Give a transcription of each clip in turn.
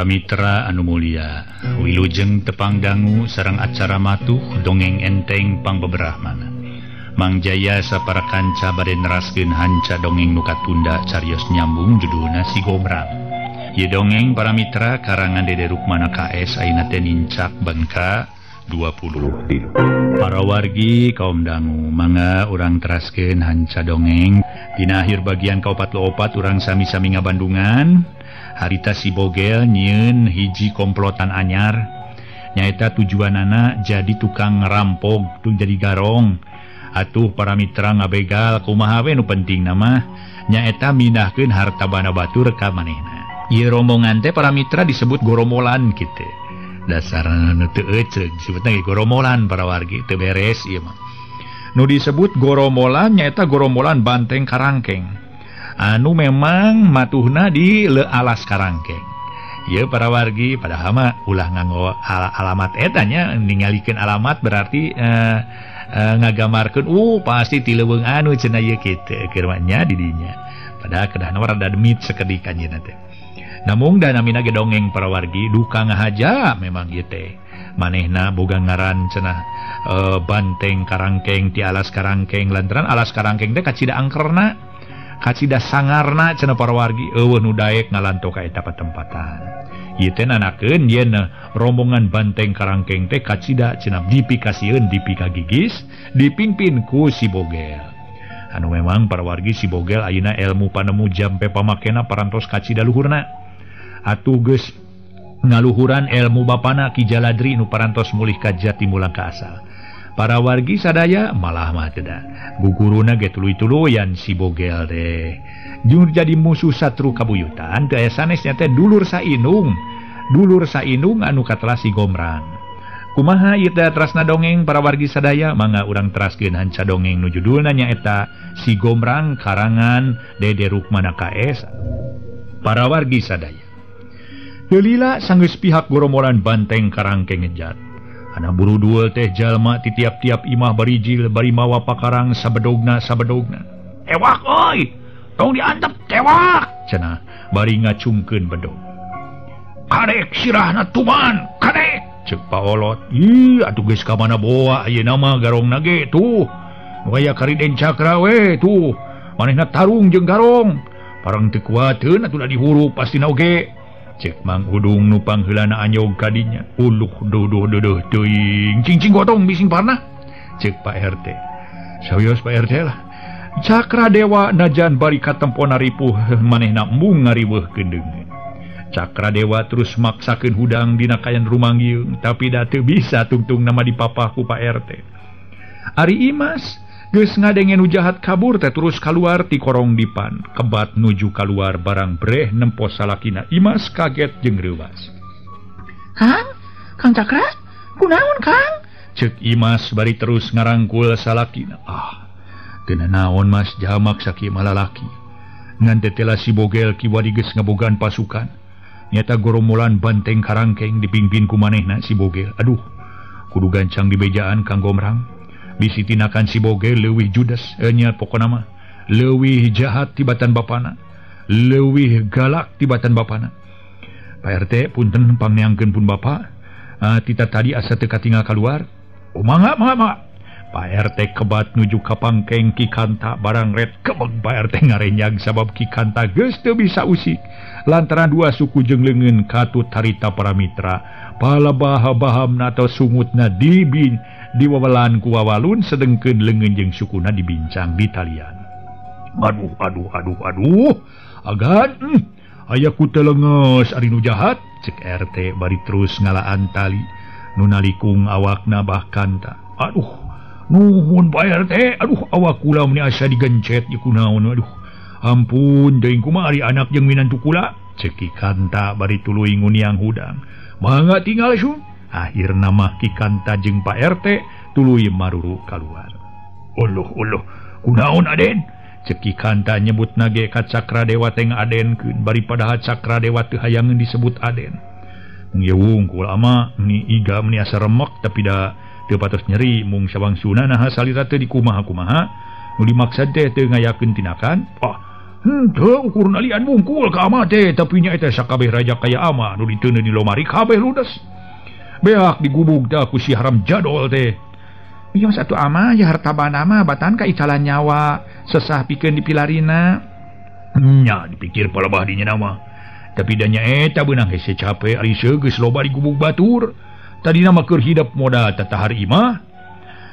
Para mitra anu mulia, wilujeng tepang dangu sareng acara matuh dongeng enteng pangbeberahmana. Mang Jaya sapara kanca bade neraskeun hanca dongeng nu katunda carios nyambung judulna Si Gombrang. Ieu dongeng para mitra karangan Dede Rukmana KS ayeuna teh nincak bangka 23. Para wargi kaum dangu, mangga urang teraskeun hanca dongeng. Dina akhir bagian ka-44 urang sami-sami ngabandungan. Harita si Bogel nyieun hiji komplotan anyar, nyaeta tujuanana jadi tukang ngerampok, tuh jadi garong. Atuh para mitra ngabegal kumaha we nu penting nama nyaeta mindahkeun harta bana batur ka manehna. Ieu rombongan teh para mitra disebut goromolan kitu. Dasarna nu teu eceug disebutna ge goromolan para wargi, teu beres ieu mah. Nu disebut goromolan nyaeta goromolan banteng karangkeng. Anu memang matuhna di le alas karangkeng. Ieu para wargi padahal mah ulah nganggo alamat eta nya, ningalikeun alamat berarti ngagamarkeun pasti ti leuweung anu cenah ieu kitu keur mah nya di dinya. Padahal kedahna mah rada demit sakedik anjeunna teh. Namung da namina ge dongeng para wargi duka ngahaja memang ieu teh. Manehna boga ngaran cenah banteng karangkeng ti alas karangkeng, lantaran alas karangkeng teh kacida angkerna, kacida sangarna cenah para wargi eueuh nu daek ngalanto ka eta patempatan. Ieu teh nanakeun yen rombongan banteng karangkeng teh kacida cenah dipikasieun dipikagigis dipimpin ku si Bogel. Anu memang para wargi si Bogel ayeuna ilmu panemu jampe pamakena parantos kacida luhurna. Atuh geus ngaluhuran ilmu bapana Ki Jaladri nu parantos mulih ka jati mulang ka asal. Para wargi sadaya malah mah teu da. Guguruna ge tuluy-tuluyan si Bogel teh. Jur jadi musuh satru kabuyutan teu aya sanes nya teh dulur sainung. Dulur sainung anu katelah si Gombrang. Kumaha ieu teh terasna dongeng para wargi sadaya, mangga urang teraskeun hanca dongeng nu judulna nyaeta Si Gombrang karangan Dede Rukmana KS. Para wargi sadaya. Lila sanggeus pihak goromolan banteng karangkeng ngejat. Ana buru duel teh jalma ti tiap-tiap imah barijil bari mawa pakarang sabedogna sabedogna. Tewak euy, tong diantep tewak cenah bari ngacungkeun bedog. Kadek sirahna tuman, kadek ceuk paolot. Ih atuh geus ka mana boa ayeuna mah garongna ge tuh. Nu aya Kariden Cakra we tuh. Manehna tarung jeung garong. Parang teu kuateun atuh da dihurup pastina oge. Cek Mang Udung nu pangheulana anyog kadinya. Uluh duduh duduh teuing cingcing gotong bising parnah. Cek Pak RT. Sawios Pak RT lah. Cakra Dewa najan bari katempona ripuh manehna embung ngariweuhkeun deungeun. Cakra Dewa terus maksakeun hudang dina kayan rumanggiung tapi da teu bisa tungtung nama dipapah ku Pak RT. Ari Imas geus ngadenge nu jahat kabur teh terus kaluar ti korong dipan, kebat nuju kaluar barang breh nempo salakina. Imas kaget jeung reuwas. Kang, Kang Cakra, kunaon Kang? Ceuk Imas bari terus ngarangkul salakina. Ah, teu naon Mas jamak sakieu mah lalaki. Ngan tetela si Bogel kiwari geus ngabogaan pasukan. Nyata goromolan banteng karangkeng dipimpin ku manehna si Bogel. Aduh, kudu gancang dibejaan Kang Gombrang. Bisi tinakan si Bogel leuwih judes, nya pokona mah leuwih jahat tibatan bapana, leuwih galak tibatan bapana. Pak RT punten pangneangkeun pun bapa, tita tadi asa teu katingal kaluar. Oh mangga mangga mangga. Pak RT kebat nuju ka pangkeng Ki Kanta barang red kebeg Pak RT ngarenyag sabab Ki Kanta geus teu bisa usik lantaran dua suku jeung leungeun katut harita para mitra palabaha-bahamna atau sungutna dibin diwawelan ku wawalun sedengkeun leungeun jeung sukuna dibincang di talian. Aduh aduh aduh aduh agan aya ku teu leungeus ari nu jahat cek RT bari terus ngalaan tali nu nalikung awakna bah Kanta. Aduh nuhun Pak RT, aduh awak kula meni asa digencet ieu kunaon aduh ampun deui kumaha ari anak jeung minantu kula cek Ki Kanta bari tuluy nguniang hudang. Mangga tinggal sun. Akhirna mah Ki Kanta jeung Pak RT tuluy maruru kaluar. Uluh uluh kunaon Aden cek Ki Kanta nyebutna ge ka Cakra Dewa teh ngadenkeun bari padahal Cakra Dewa teu hayangeun disebut Aden. Mung ieu wungkul ama meni iga meni asa remek tapi da teu patos nyeri mung sawangsuna naha salira teu dikumaha-kumaha nu dimaksad teh teu ngayakeun tinakan. Ah Henteu ukur nalian bungkul ka ama teh tapi nya eta sakabeh raja kaya ama nu diteuneu di lomari kabeh ludes. Beak digubug tah ku si haram jadol teh. Ieu satu ama ya harta banda mah batan ka icalan nyawa sesah pikeun dipilarina. Nya dipikir palebah dinya mah. Tapi da nya eta beunang hese cape ari geus loba digubug batur. Tadina mah keur hidep modal tatahar imah.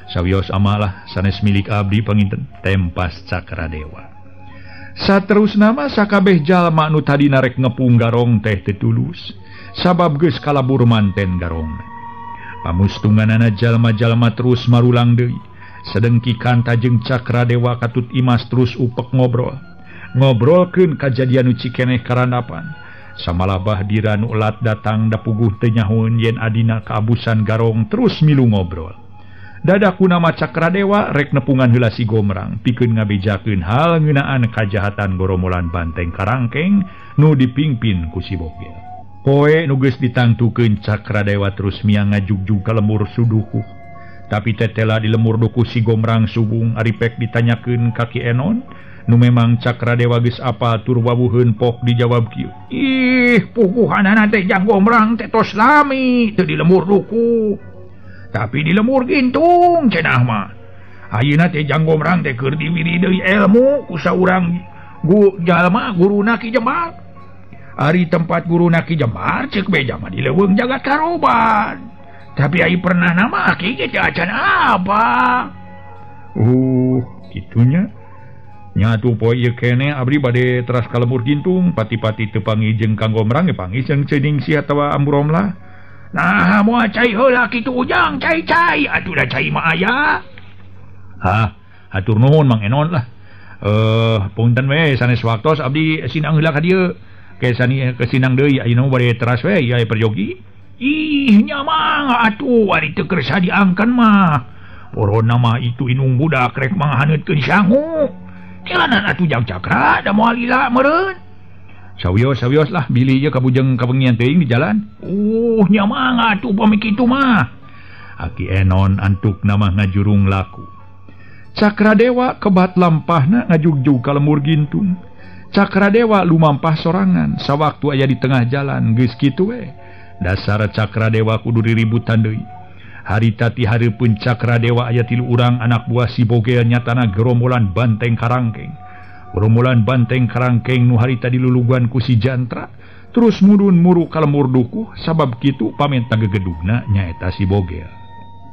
Sawios amalah sanes milik abdi panginten tempas Cakradewa. Saterusna mah sakabeh jalma nu tadina rek ngepung garong teh teu tulus sabab geus kalabur manten garongna. Pamustunganana jalma-jalma terus marulang deui. Sedengki Kanta jeung Cakradewa katut Imas terus upek ngobrol. Ngobrolkeun kajadian nu cikeneh karandapan. Samalabah dira nu ulat datang dapuguh teu nyahoeun yen adina kaabusan garong terus milu ngobrol. Dadaku nama Cakradewa rek nepungan heula si Gomrang pikeun ngabejakeun hal ngeunaan kajahatan goromolan banteng karangkeng nu dipingpin ku si Bogel. Poe nu geus ditangtukeun Cakradewa terus miang ngajugjug ka lemur sudukuh. Tapi tetela di lemur dukuh si Gomrang sugung ari pek ditanyakeun ka Ki Enon nu memang Cakradewa geus apal tur wawuheun pok dijawab kieu. Ih, puguhanana teh jang Gomrang teh tos lami teu di lemur dukuh. Tapi di lemur gintung cenah mah. Ayeuna teh jang Gomrang teh keur diwiri deui ilmu ku saurang jalma guruna Ki Jembar. Ari tempat guruna Ki Jembar ceuk beja mah di leuweung jagat karoban. Tapi ai pernah nama aki ge teu acan apa. Kitunya. Nya atuh poe ieu keneh abdi bade teras ka lemur gintung pati-pati teu panggih jeung Kang Gomrang ge panggih jeung Ceuningsih atawa Ambu Romlah. Nah, moal cai heula kitu ujang, cai-cai atuh da cai mah aya. Hah, hatur nuhun Mang Enon lah. Punten we sanes waktos abdi sinang heula ka dieu. Ke sinang deui ayeuna bade teras we ieu perjogi. Ih, nya mah atuh ari teu kersa diangkan mah. Porona mah itu inung budak rek manghaneutkeun sangu. Jalanan atuh jang Cakra da moal lila meureun. Sawios-sawios lah bilih ieu kabujeng kabengian teuing di jalan. Nya mah atuh pami kitu mah. Aki Enon antuk nama ngajurung laku. Cakradewa kebat lampahna ngajugjug ka lemur gintung. Cakradewa lumampah sorangan sawaktu aya di tengah jalan geus kitu we. Dasar Cakradewa kudu diributan deui. Harita ti hareupeun Cakradewa aya tilu urang anak buah si Bogel nyatana gerombolan banteng karangkeng. Gerombolan banteng karangkeng nu harita dilulugan ku si Jantra terus mudun muru ka lemur dukuh sabab kitu pamenta gegedugna nyaeta si Bogel.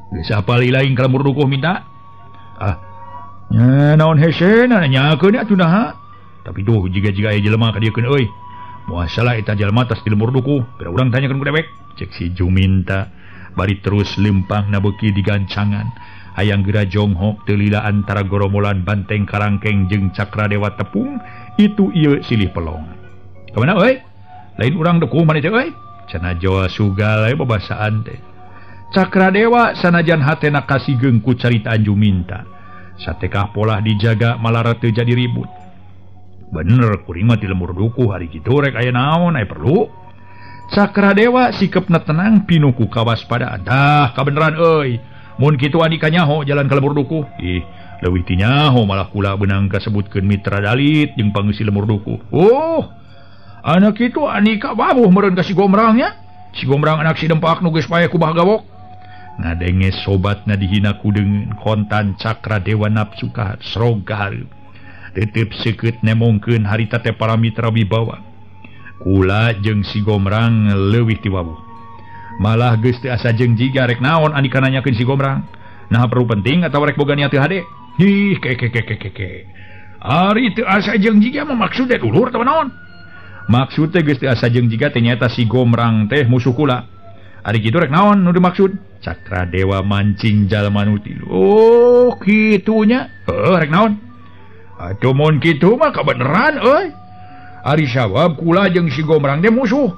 Geus apal lain ka lemur dukuh minta? Ah, nya naon hesena nanyakeun atuh naha? Tapi duh jiga-jiga aya jelema ka dieu keun euy. Moal salah eta jelema tas di lemur dukuh, geura urang tanyakeun ku dewek. Cek si Juminta bari terus lempang beuki digancangan. Hayang geura jonghok teu lila antara goromolan banteng karangkeng jeung Cakradewa tepung itu ieu silih pelong. Ka mana euy? Lain urang dukuh maneh teh euy? Cenah Jawa Sugal we babasaan teh. Cakradewa sanajan hatena kasigeung ku caritaan Juminta. Satekah polah dijaga malara teu jadi ribut. Bener kuring mah di lemur dukuh hari kitu rek aya naon aya perlu. Cakradewa sikepna tenang pinuh ku kawaspadaan. Dah kabeneran euy. Mun kitu andika nyaho jalan ka lemur dukuh. Ih, leuwih ti nyaho malah kula beunang kasebutkeun mitra dalit jeung pangeusi lemur dukuh. Oh, anak kitu andika wabuh meureun ka si Gomrang nya. Si Gomrang anak si Dempak nu geus paeh ku bah gawok. Ngadenge sobatna dihina ku deungeun kontan Cakradewa nafsu ka srog ka hareup. Tetep seukeut nemongkeun harita teh para mitra wibawa. Kula jeung si Gomrang leuwih ti wabuh. Malah geus teu asa jeung jiga rek naon andika nanyakeun si Gomrang. Nah perlu penting atawa rek boga niat teu hade? Ih, ke ke ke ke ke. Ari teu asa jeung jiga mah maksud teh dulur atawa naon? Maksud teh geus teu asa jeung jiga teh nyaeta si Gomrang teh musuh kula. Ari kitu rek naon nu dimaksud? Cakradewa mancing jalma nu tilu. Oh, kitu nya. Heuh, rek naon? Atuh mun kitu mah kabeneran euy. Ari sawab kula jeung si Gomrang teh musuh.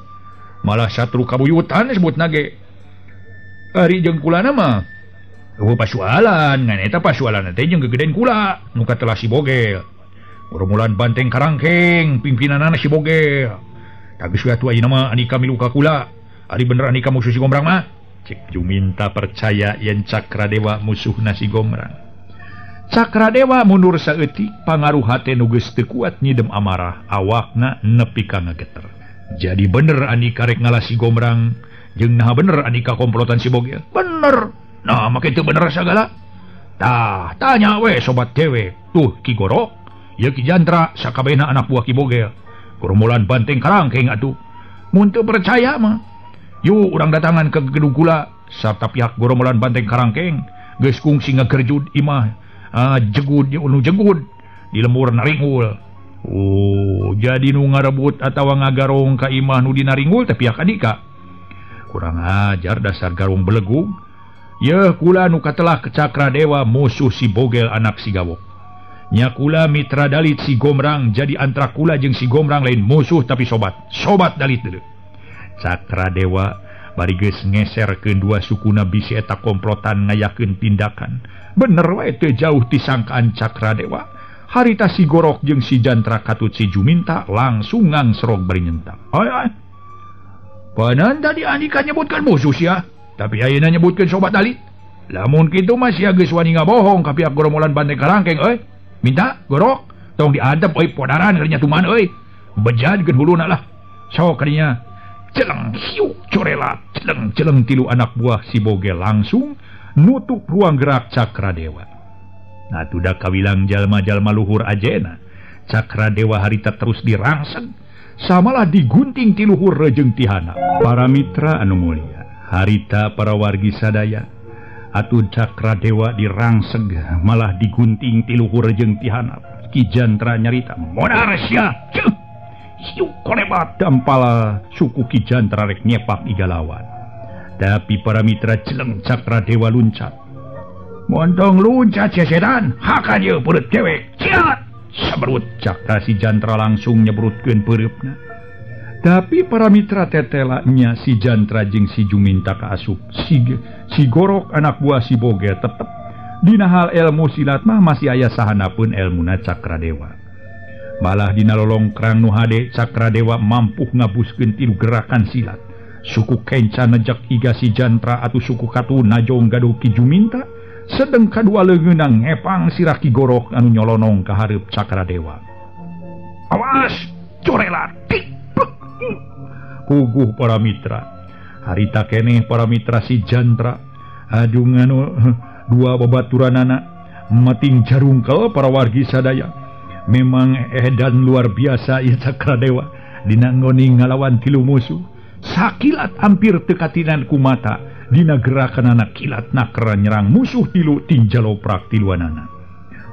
Malah satru kabuyutan sebutna ge. Ari jeung kulana mah eueuh pasualan, ngan eta pasualan teh jeung gegedean kula nu katelah si Bogel. Gerombolan banteng karangkeng pimpinanana si Bogel. Tapi geus atuh ayeuna mah andika milu ka kula. Ari bener andika musuh si Gomrang mah? Cek Juminta percaya yen Cakradewa musuhna si Gomrang. Cakradewa mundur saeutik pangaruh hate nu geus teu kuat nyidem amarah awakna nepi ka ngageter. Jadi bener Andika rek ngalah si Gombrang jeung naha bener Andika komplotan si Bogel. Bener. Nah make teu bener sagala. Tah tanya we sobat dewek. Tuh Ki Gorok, ieu Ki Jantra sakabehna anak buah Ki Bogel. Gerombolan banteng karangkeng atuh. Mun teu percaya mah yuk urang datangan ke gedung kula sarta pihak gerombolan banteng karangkeng geus kungsi ngagerjud imah. Jegud nu jegud di lembur naringul. Oh, jadi nu ngarebut atawa ngagarong ka imah nu di naringul teh pihak Andika. Kurang ajar dasar garong belegug. Yeuh kula nu katelah ke Cakradewa musuh si Bogel anak si Gawok. Nya kula mitra dalit si Gombrang, jadi antara kula jeung si Gombrang lain musuh tapi sobat. Sobat dalit deuleu. Cakradewa bari geus ngeserkeun dua sukuna bisi eta komplotan ngayakeun tindakan. Bener wae teu jauh ti sangkaan Cakradewa. Harita si Gorok jeung si Jantra katut si Juminta langsung ngangsrog bari nyentak. Ay ay. Panan tadi Andika nyebutkeun musuh sia, tapi ayeuna nyebutkeun sobat dalit. Lamun kitu mah sia geus wani ngabohong ka pihak gerombolan banteng karangkeng euy. Minta Gorok tong diantep euy podaran keur nyatuman euy. Bejadkeun huluna lah. Sok kadinya. Celeng hiuk corelat celeng celeng tilu anak buah si Bogel langsung nutup ruang gerak Cakradewa. Nah tudah kawilang jalma-jalma luhur ajena. Cakradewa harita terus dirangseg, samalah digunting tiluhur rejeng tihana. Para mitra anu mulia, harita para wargi sadaya, atuh Cakradewa dirangseg malah digunting tiluhur rejeng tihana. Ki Jantra nyarita, modar sia. Hiu kolebat dampala suku Ki Jantra rek nyepak igalawan. Tapi para mitra celeng Cakradewa luncat. Montong luncat sesetan, hakan ieu peureut dewek. Ciat! Saberut Cakra si Jantra langsung nyebrutkeun peureupna. Tapi para mitra tetela nya si Jantra jeung si Juminta kaasup. Si Gorok anak buah si Bogel tetep dina hal ilmu silat mah masih aya sahanapeun elmuna Cakradewa. Malah dina lolongkrang nu hade Cakradewa mampu ngabuskeun tilu gerakan silat. Suku kenca nejak iga si Jantra atau suku katu najong gaduh Ki Juminta, sedeng kadua leungeunna ngepang sirah Ki Gorok anu nyolonong ka hareup Cakradewa. Awas, corelat. Puguh para mitra. Harita keneh para mitra si Jantra aduh nganu dua babaturanana mating jarungkel para wargi sadaya. Memang edan luar biasa ieu Cakradewa dina ngoni ngalawan tilu musuh. Sakilat hampir teu katinan ku mata dina gerakanana kilat nakra nyerang musuh tilu tinjaloprak tiluanana.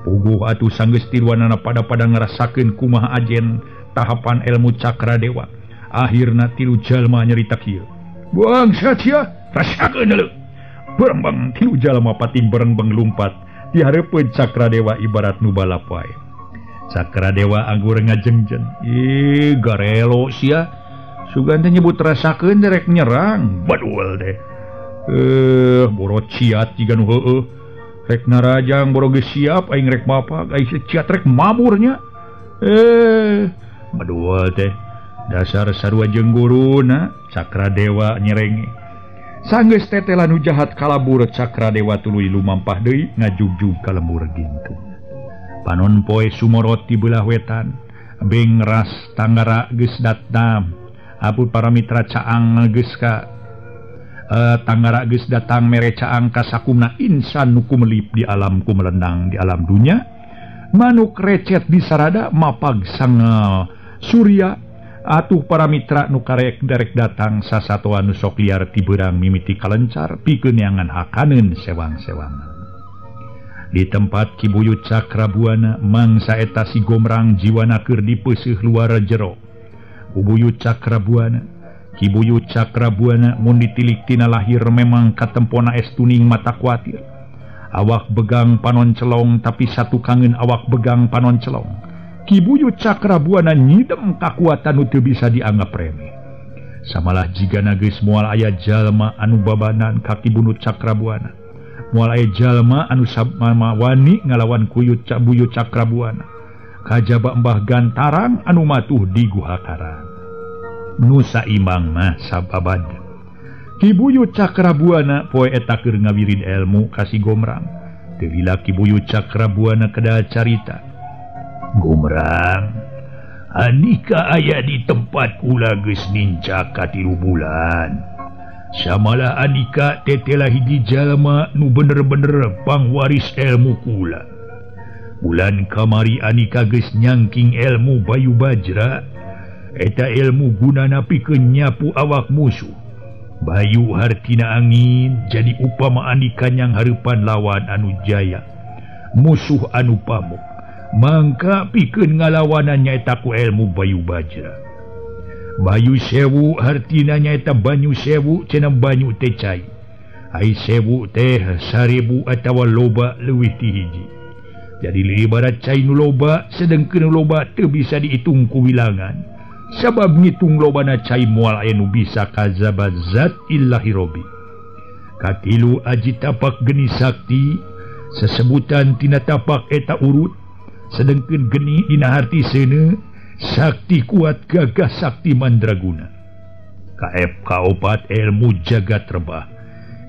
Puguh atuh sanggeus tiluanana pada-pada ngarasakeun kumaha ajen tahapan ilmu Cakradewa. Akhirna tilu jalma nyarita kieu. Bangsat sia, rasakeun deuleu. Berembang tilu jalma pating berengbeng lumpat di hareupeun Cakradewa ibarat nu balap wae. Cakradewa anggur ngajengjen. Ih, garelo sia. Sugan teh nyebut rasakeun rek nyerang. Badul teh. Boro ciat jiga nu heueuh. Rek narajang boro geus siap aing rek mapak, aing ciat rek maburnya. Badul teh. Dasar sarua jeung guruna Cakradewa nyerenge. Sanggeus tetela nu jahat kalabur Cakradewa tuluy lumampah deui ngajugjug ka lembur gintung. Panon poe sumorot di belah wetan, beng ras tanggara geus datang. Apun para mitra caang geus ka tanggara geus datang mere caang ka sakumna insan nu kumelip di alam kumelendang di alam dunya. Manuk recet di sarada mapag sanga surya. Atuh para mitra nu karek derek datang sasatoan nu sok liar ti beurang mimiti kalencar pikeun neangan hakaneun sewang-sewangan. Di tempat Ki Buyut Cakrabuana mangsa eta si Gombrang jiwana keur dipeuseuh luar jero. Ku Buyut Cakrabuana, Ki Buyut Cakrabuana mun ditilik tina lahir memang katempona es tuning mata kuatir. Awak begang panon celong tapi satu kangen awak begang panon celong. Ki Buyut Cakrabuana nyidem kakuatan nu teu bisa dianggap remeh. Samalah jigana geus moal aya jalma anu babanan ka Ki Buyut Cakrabuana. Moal aya jalma anu sama wani ngalawan kuyut Buyut Cakrabuana. Kajaba Mbah Gantarang anu matuh di Guha Karang. Nu saimang mah sababad. Ki Buyut Cakrabuana poe eta keur ngawirid ilmu ka si Gombrang. Teu lila Ki Buyut Cakrabuana kada carita. Gomrang, Andika aya di tempat kula geus nincak ka 3 bulan. Samalah Andika tetela hiji jalma nu bener-bener pangwaris ilmu kula. Bulan kamari Andika geus nyangking ilmu Bayu Bajra. Eta ilmu gunana pikeun nyapu awak musuh. Bayu hartina angin jadi upama Andika nyang hareupan lawan anu jaya, musuh anu pamuk. Mangka pikeun ngalawanan nyaeta ku ilmu Bayu Bajra. Bayu sewu hartina nyaeta banyu sewu cenah banyu teh cai. Ai sewu teh 1000 atawa loba leuwih ti hiji. Jadi ibarat cai nu loba sedengkeun nu loba teu bisa diitung ku bilangan. Sabab ngitung lobana cai moal aya nu bisa kazabat zat illahi robi. Katilu aji tapak geni sakti sesebutan tina tapak eta urut sedengkeun geni dina harti seuneu sakti kuat gagah sakti mandraguna. KF kaopat ilmu jagat rebah.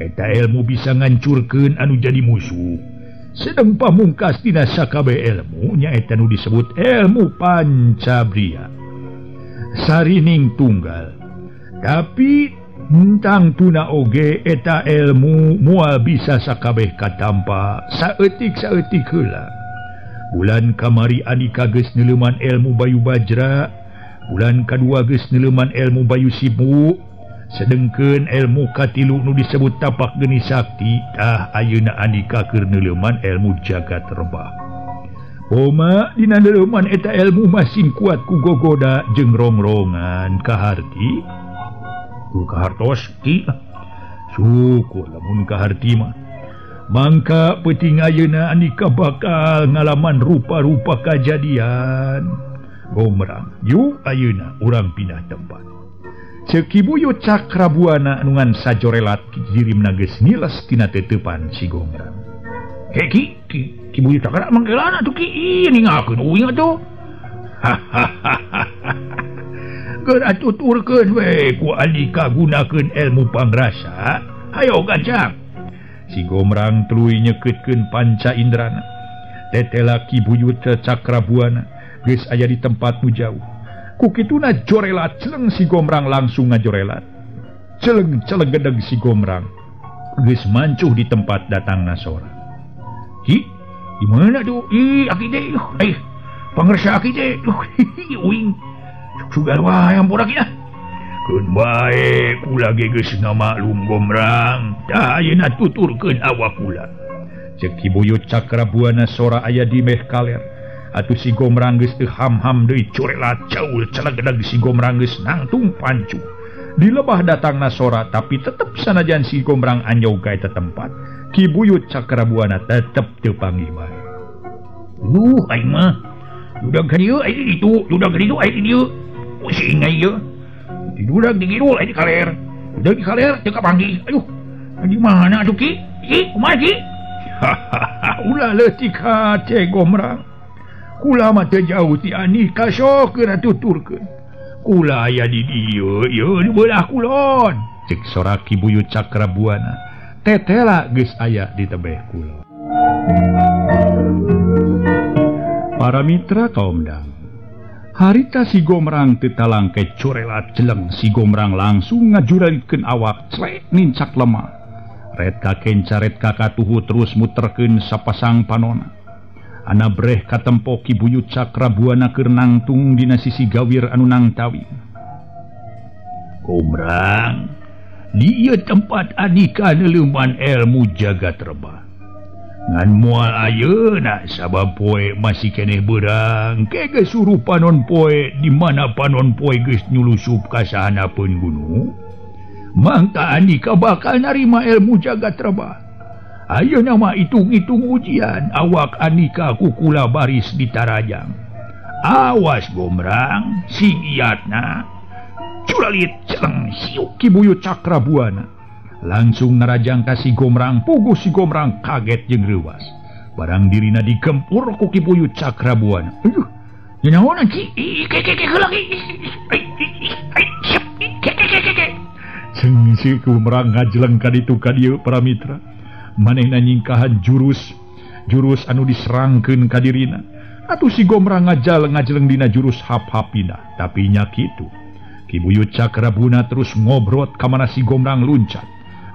Eta ilmu bisa ngancurkeun anu jadi musuh. Sedeng pamungkas tina sakabeh ilmu nyaeta nu disebut ilmu pancabria. Sarining tunggal. Tapi entang tuna oge eta ilmu moal bisa sakabeh katampa saeutik-saeutik heula. Bulan kamari Andika geus neuleuman ilmu Bayu Bajra, bulan kadua geus neuleuman ilmu Bayu Sibu, sedengkeun ilmu katilu nu disebut tapak geni sakti, tah ayeuna Andika keur neuleuman ilmu jagat rebah. Oma dina neuleuman eta ilmu masing kuat ku gogoda jeung rongrongan kaharti. Ku kahartos ki. Syukur lamun kaharti mah. Mangka peuting ayeuna Andika bakal ngalaman rupa-rupa kajadian. Gomrang, yuk ayeuna urang pindah tempat. Ceuk Ki Buyut Cakrabuana nu ngan sajorelat jirimna geus ngiles tina teteupan si Gomrang. Hei ki, Ki Buyut Cakra mangkelana tuh ki, ninggalkeun uing atuh. Hahaha. Geura tuturkeun we ku Andika gunakeun ilmu pangrasa. Hayo gancang. Si Gomrang tuluy nyekeutkeun panca indrana. Tetela Ki Buyut Cakrabuana geus aya di tempat nu jauh. Ku kituna jorelat celeng si Gomrang langsung ngajorelat. Celeng celeng gedeg si Gomrang geus mancuh di tempat datangna sora. Ki, di mana tuh? Ih, aki teh. Eh, pangersa aki teh. Uing. Sugan wae ampun aki ah. Keun bae kula ge geus ngamaklum Gomrang. Tah ayeuna tuturkeun awak kula. Ceuk Ki Buyut Cakrabuana sora aya di meh kaler. Atuh si Gomrang geus teu ham-ham deui corelat caul celegedeg si Gomrang geus nangtung pancuh. Di lebah datangna sora tapi tetep sanajan si Gomrang anjog ka eta tempat. Ki Buyut Cakrabuana tetep teu panggih bae. Duh aing mah. Dudag ka dieu aing di ditu, dudag ka ditu aing di dieu. Pusing aing ieu. Di dudag di kidul aing di kaler. Dudag di kaler teu kapanggih. Aduh. Di mana atuh Ki? Ki, kumaha Ki? Hahaha, ulah leutik hate Gomrang. Kula mah teu jauh ti Andika sok keur tuturkeun. Kula aya di dieu, ieu di beulah kulon. Ceuk sora Ki Buyut Cakrabuana. Tetela geus aya di tebeh kulon. Para mitra kaum dang. Harita si Gomrang teu talangke corelat jeleng si Gomrang langsung ngajuralikeun awak clek nincak lemah. Ret ka kenca ret ka katuhu terus muterkeun sapasang panona. Ana breh katempo Ki Buyut Cakrabuana keur nangtung dina sisi gawir anu nangtawi. Gomrang, di ieu tempat Andika neuleuman ilmu jagat rebah. Ngan moal ayeuna sabab poe masih keneh beurang, ke geus suruh panon poe di mana panon poe geus nyulusup ka sahanapeun gunung. Mangka Andika bakal narima ilmu jagat rebah. Ayeuna mah hitung-hitung ujian awak Andika ku kula baris ditarajang. Awas Gomrang, sing iatna. Curalit celeng siuk Ki Buyut Cakrabuana. Langsung narajang ka si Gomrang, puguh si Gomrang kaget jeung reuwas. Barang dirina digempur ku Ki Buyut Cakrabuana. Aduh, nyahonan Ki? Ke ke ke heula Ki. Ke ke ke ke. Ceng si Gomrang ngajeleng ka ditu ka dieu para mitra. Manehna nyingkahan jurus Jurus anu diserangkeun ka dirina. Atuh si Gomrang ngajeleng dina jurus hap-hapina, tapi nya kitu. Ki Buyut Cakrabuana terus ngobrot ka mana si Gomrang luncat.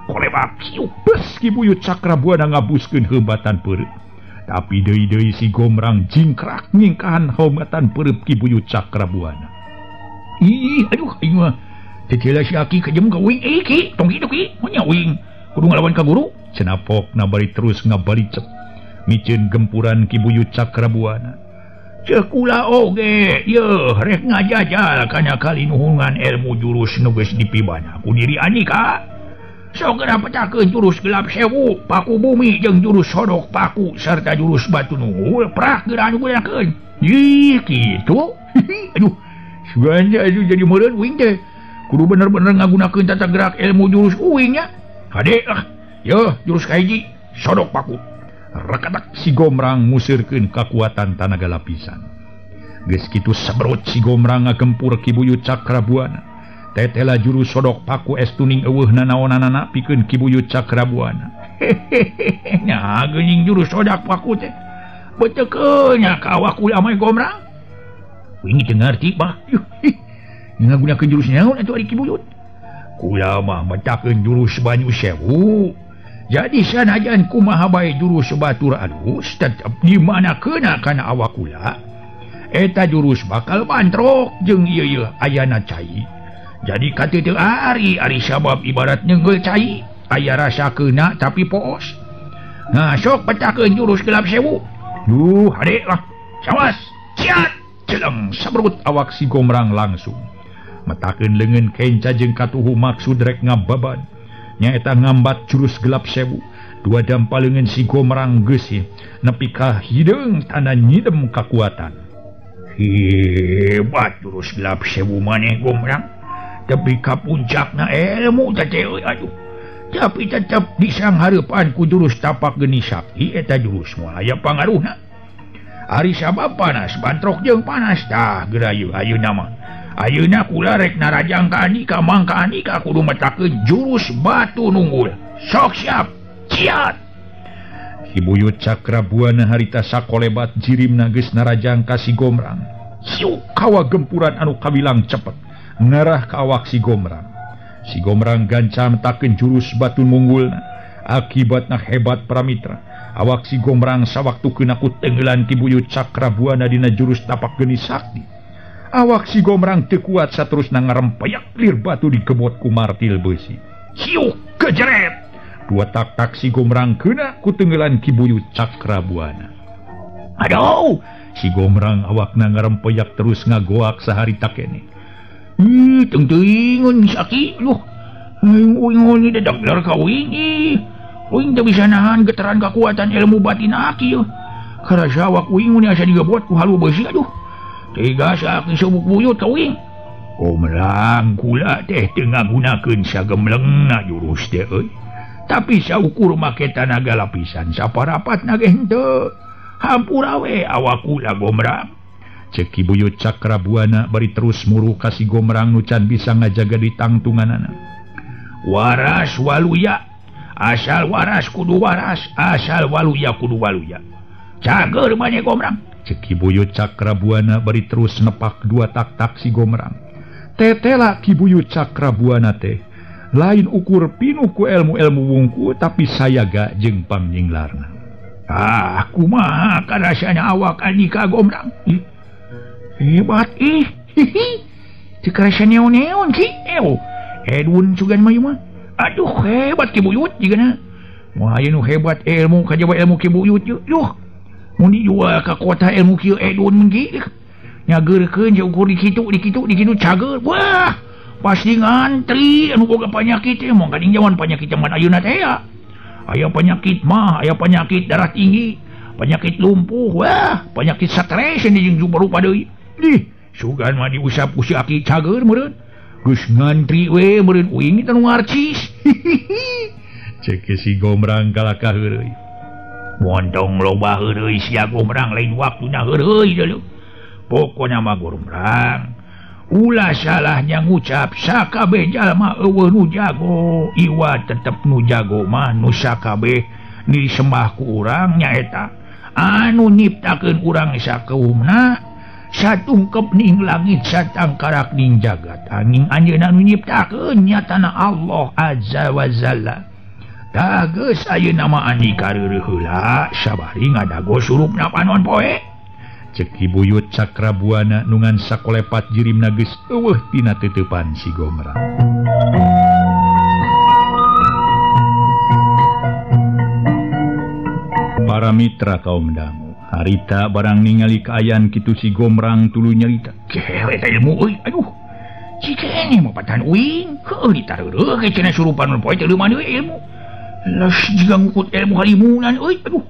Kolebak siuk bes Ki Buyut Cakrabuana ngabuskeun heubatan peureub. Tapi deui-deui si Gomrang jingkrak nyingkahan heubatan peureub Ki Buyut Cakrabuana. Ih, aduh aing mah teh si aki kejem ka uing eh ki, tong kitu ki, monya uing kudu ngalawan ka guru. Cenah pokna bari terus ngabalicep miceun gempuran Ki Buyut Cakrabuana. Ceuk kula oge, yeuh rek ngajajal kana kalinuhungan ilmu jurus nu geus dipibana ku diri Andika. Sok geura petakeun jurus gelap sewu, paku bumi jeung jurus sodok paku serta jurus batu nunggul prak geura anu gunakeun. Ih, kitu. Aduh, sugan aduh jadi meureun uing teh. Kudu bener-bener ngagunakeun tata gerak ilmu jurus uing nya. Hade ah, yeuh jurus kahiji sodok paku. Rekatak si Gomrang ngusirkeun kakuatan tanaga lapisan. Geus kitu sebrut si Gomrang ngagempur Ki Buyut Cakrabuana. Tetela jurus sodok paku estuning eueuh nanaonanana pikeun Ki Buyut Cakrabuana. Hehehe, nya geuning jurus sodok paku teh. Beutekeun nya ka awak kula mah Gomrang. Uing teu ngarti bah. Ngagunakeun jurus naon atuh ari Ki Buyut? Kula mah metakeun jurus banyu sewu. Jadi sanajan kumaha bae jurus batur alus tetep di mana kena kana awak kula. Eta jurus bakal bantrok jeung ieu-ieu ayana cai. Jadi kateu teu ari ari sabab ibarat nyenggel cai, aya rasa kena tapi poos. Nah sok petakeun jurus gelap sewu. Duh, hade lah. Sawas, ciat, celeng sabrut awak si Gomrang langsung. Metakeun leungeun kenca jeung katuhu maksud rek ngababan. Nyaeta ngambat jurus gelap sewu. Dua dampa leungeun si Gomrang geus nepi ka hideung tanda nyidem kakuatan. Hebat jurus gelap sewu maneh Gomrang. Tapi ka puncakna ilmu teh euy aduh. Tapi tetep disanghareupan ku jurus tapak geni sakti eta jurus moal aya pangaruhna. Ari sabab panas bantrok jeung panas tah geura ieu ayeuna mah. Ayeuna kula rek narajang ka Andika mangka Andika kudu metakeun jurus batu nunggul. Sok siap. Ciat. Ki Buyut Cakrabuana harita sakolebat jirimna geus narajang ka si Gomrang. Siuk kawa gempuran anu kabilang cepet ngarah ka awak si Gomrang. Si Gomrang gancang metakeun jurus batu nunggulna. Akibatna hebat pramitra. Awak si Gomrang sawaktu kena ku tenggelan Ki Buyut Cakrabuana dina jurus tapak geni sakti. Awak si Gomrang teu kuat saterusna ngarempeyak lir batu digebot ku martil beusi. Siuk kejeret. Dua tak-tak si Gomrang kena ku tenggelan Ki Buyut Cakrabuana. Aduh, si Gomrang awakna ngarempeyak terus ngagoak saharita keneh. Ih, teuing si aki, luh. Aing uing dedegler ka uing ih. Uing teu bisa nahan getaran kakuatan ilmu batin aki euy. Karasa awak uing mun asa digebot ku halu beusi aduh. Tiga aki subuk buyut ka uing. Gomrang kula teh teu ngagunakeun sagemlengna jurus teh euy. Tapi saukur make tanaga lapisan saparapatna ge henteu. Hampura we awak kula Gomrang. Ceuk Ki Buyut Cakrabuana bari terus muru ka si Gomrang nu can bisa ngajaga di tangtunganana. Waras waluya, asal waras kudu waras, asal waluya kudu waluya. Cager maneh Gomrang. Ceuk Ki Buyut Cakrabuana bari terus nepak dua tak-tak si Gomrang. Tetela Ki Buyut Cakrabuana teh lain ukur pinuh ku ilmu-ilmu wungku tapi sayaga jeung pangyinglarna. Ah, kumaha karasana awak Andika Gomrang. Ih, hebat ih. Hihi. Teu karasa neon-neon ki. Ew. Edun sugan mah ieu mah. Aduh, hebat Ki Buyut jigana. Wah, aya nu hebat ilmu kajaba ilmu Ki Buyut ieu. Duh. Mun dijual ka kota ilmu kieu edun mun ki. Nyageurkeun ukur di kitu di kitu di kitu cager. Wah, pasti ngantri anu boga panyakit teh moal gading jaman panyakit jaman ayeuna teh ya. Aya penyakit mah, aya penyakit darah tinggi, penyakit lumpuh, wah, penyakit stres ini jeung rupa deui. Ih, sugan mah diusap ku si aki cager meureun. Geus ngantri we meureun uing teh nu ngarcis. Ceuk si Gomrang kalakah heureuy. Montong loba heureuy sia Gomrang lain waktuna heureuy deuleu. Pokona mah Gomrang ulah salahnya ngucap sakabeh jalma eueuh nu jago, iwa tetep nu jago mah nu sakabeh disembah ku urang nyaeta. Anu nyiptakeun urang sakeumna satungkep ning langit satangkarak ning jagat. Angin anjeunna nu nyiptakeun nyatana Allah azza wa jalla. Tah geus ayeuna mah andika reureuh heula sabari ngadago surupna panon poe. Cek Ki Buyut Cakrabuana nu ngan sakolepat jirimna geus eueuh tina teuteupan si Gomrang. Para mitra kaum dangu, harita barang ningali kaayaan kitu si Gomrang tuluy nyarita. Kewe eta ilmu euy, aduh. Cikene mah patan uing, heueuh ditareureuk ge cenah surupan poe teu leuman deui ilmu. Las jiga ngukut ilmu halimunan euy, aduh.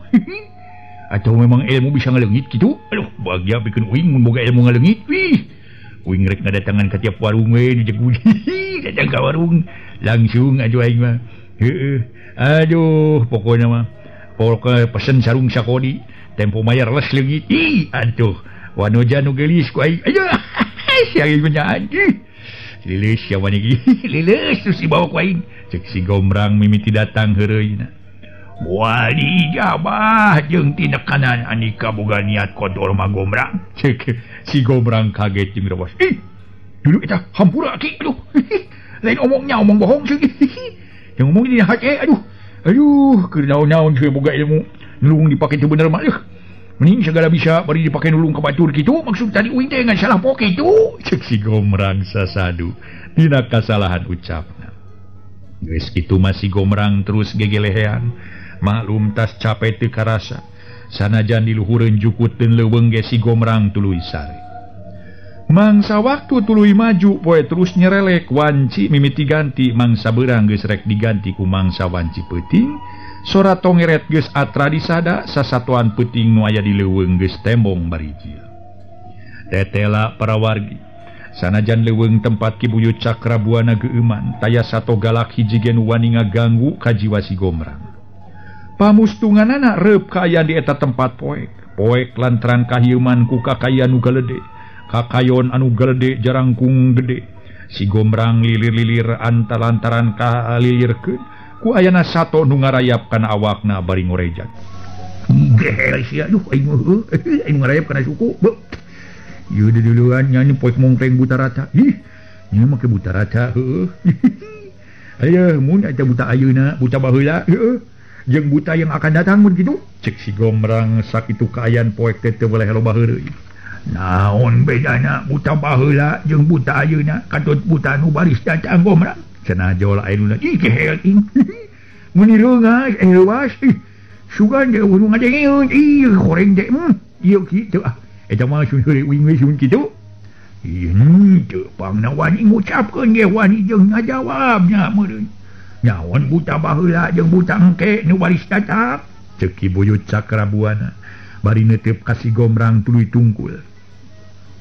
Atau memang ilmu bisa ngaleungit kitu? Aduh, bahagia bikin uing mun boga ilmu ngaleungit. Wih. Uing rek ngadatangan ka tiap warung we dijeguji. Datang ka warung langsung aduh aing mah. Heueuh. Aduh, pokona mah pokoknya pesen sarung sakodi tempo mayar les leungit. Ih, aduh. Wanoja nu geulis ku aing. Aduh. Si aing mah anjing. Lilis sia mah iki. Lilis terus dibawa ku aing. Cek si Gomrang mimiti datang heureuyna. Moal diijabah jeung tinekanan andika boga niat kotor mah Gomrang. Cek si Gomrang kaget jeung rewas. Ih, dulu eta hampura ki aduh. Lain omongnya omong bohong sih. Yang ngomong dina hate aduh. Aduh, keur naon-naon teu boga ilmu. Nulung dipake teu bener mah. Mending segala bisa bari dipake nulung ka batur kitu. Maksud tadi uing teh ngan salah poke kitu. Cek si Gomrang sasadu dina kasalahan ucapna. Geus kitu mah si Gomrang terus gegelehean. Maklum tas capek teu karasa. Sanajan diluhureun jukuteun leuweung ge si Gomrang tuluy sare. Mangsa waktu tuluy maju poe terus nyerelek wanci mimiti ganti mangsa beurang geus rek diganti ku mangsa wanci peuting. Sora tongeret geus atra disada sasatoan peuting nu aya di leuweung geus tembong barijil. Tetela para wargi. Sanajan leuweung tempat Ki Buyut Cakrabuana geueuman taya sato galak hiji ge nu wani ngaganggu ka jiwa si Gomrang. Pamustunganana reup kaayaan di eta tempat poek. Poek lantaran kahieuman ku kakayaan nu galede. Kakayon anu galede jarangkung gede. Si Gomrang lilir-lilir antalantaran kalilirkeun ku ayana sato nu ngarayap kana awakna bari ngorejat. Gehel sia aduh aing heueuh aing ngarayap kana suku. Beuh. Ieu diduluan nya poek mongkleng buta rata. Ih, nya make buta rata heueuh. Ayeuna mun eta buta ayeuna, buta baheula heueuh. Jeung buta yang akan datang mun kitu. Cek si Gomrang sakitu kaayaan poek teh teu boleh loba heureuy. Naon bedana buta baheula jeung buta ayeuna katut buta nu baris datang Gomrang. Cenah jol ayeuna ih kehel ing. Mun direungas leuas ih. Sugan ge nu ngadengeun ih goreng teh ieu kitu ah. Eta mah sun heureuy uing we sun kitu. Ih teu pangna wani ngucapkeun ge wani jeung ngajawabnya meureun. Nyawan buta baheula jeung buta engke nu baris datang. Cek Ki Buyut Cakrabuana bari neuteup ka si Gomrang tuluy tungkul.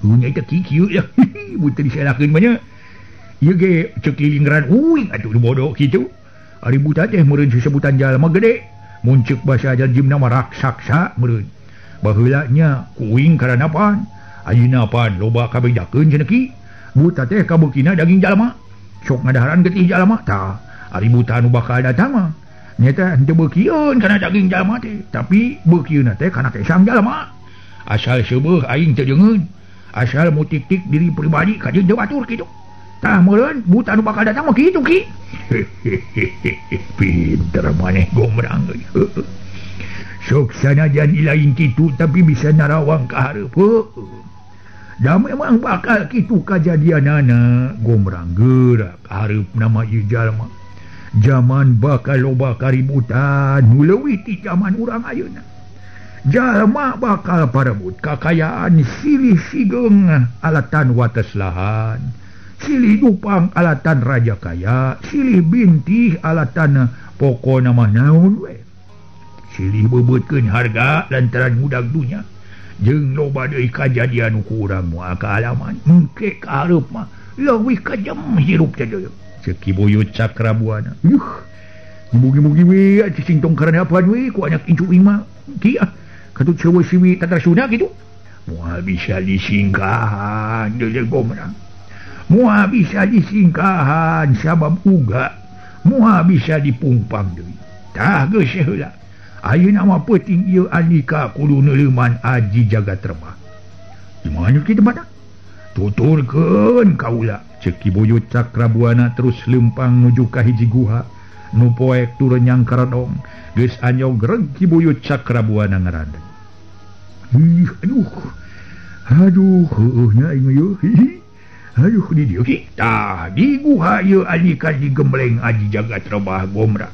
Nya teh kieu ya. Buta disalahkeun mah nya. Ieu ge ceuk lingran uing atuh nu bodoh kitu. Ari buta teh meureun sesebutan jalma gede. Mun ceuk basa jimna mah raksasa meureun. Baheula nya ku uing karanapan. Ayeuna pan loba kabejakeun cenah ki. Buta teh kabeukina daging jalma. Sok ngadaharan getih jalma tah. Ari buta nu bakal datang mah nyata henteu beukieun kana daging jalma teh, tapi beukieunna teh kana kesang jalma. Asal seubeuh aing teu deungeun, asal mutik-tik diri pribadi ka dieu batur kitu. Tah meureun buta nu bakal datang mah kitu ki. Pinter maneh Gomrang euy. Sok sanajan ilaing kitu tapi bisa narawang ka hareup. Da memang bakal kitu kajadianana Gomrang geura ka hareup nama ieu jalma. Zaman bakal loba kaributan nu leuwih ti zaman urang ayeuna. Jalma bakal parebut kakayaan silih sigeung alatan wates lahan, silih dupang alatan raja kaya, silih bintih alatan pokona mah naon we. Silih bebeutkeun harga lantaran ngudag dunya. Jeung loba deui kajadian nu ku urang moal kaalaman. Engke ka hareup mah leuwih kejam hirup teh deui. Cek Ki Buyut Cakrabuana. Yuh. Mugi-mugi we cicing tong karanapan we ku anak incu uing mah. Ki ah. Katut sewa siwi tatrasuna kitu. Moal bisa disingkahan deui Gomrang. Moal bisa disingkahan sabab uga. Moal bisa dipungpang deui. Tah geus heula. Ayeuna mah peuting ieu Andika kudu neuleuman aji jagat rebah. Di mana kieu tempatna? Tuturkeun kaula. Ceuk Ki Buyut Cakrabuana terus leumpang nuju ka hiji guha nu poek turun nyangkaredong. Geus anyog reg Ki Buyut Cakrabuana ngaradeg. Ih, aduh. Aduh, heueuh nya aing ieu. Aduh, di dieu ki. Tah, di guha ieu Andika digembleng aji jagat rebah gomra.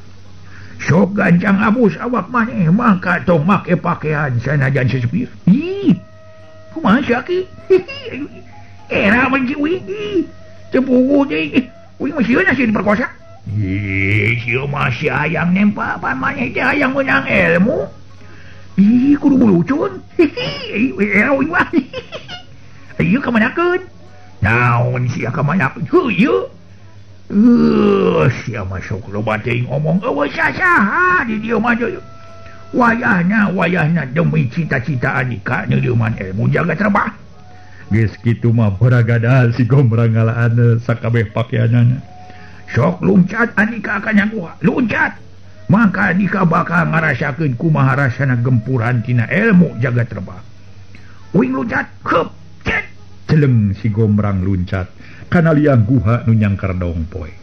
Sok gancang abus awak maneh maka tong make pakaian sanajan sesepir. Ih, kumaha sia ki? Era benci uing. Teu puguh deui. Uing mah sieun sia diperkosa. Ih, sia mah sia hayang nempa pan maneh teh hayang meunang ilmu. Ih, kudu bulucun. Era uing mah. Ieu kamanakeun? Naon sia kamanakeun? Heuh ieu. Sia masuk loba teuing omong eueuh sasaha di dieu mah deui. Wayahna demi cita-cita Andika neuleuman ilmu jagat rebah. Geus kitu mah baragada si Gombrang ngalaan sakabeh pakeanana. Sok luncat Andika kana guha, luncat. Maka Andika bakal ngarasakeun kumaha rasana gempuran tina ilmu jagat rebah. Uing luncat, heup, cet. Celeng si Gombrang luncat kana liang guha nu nyangkerdong poe.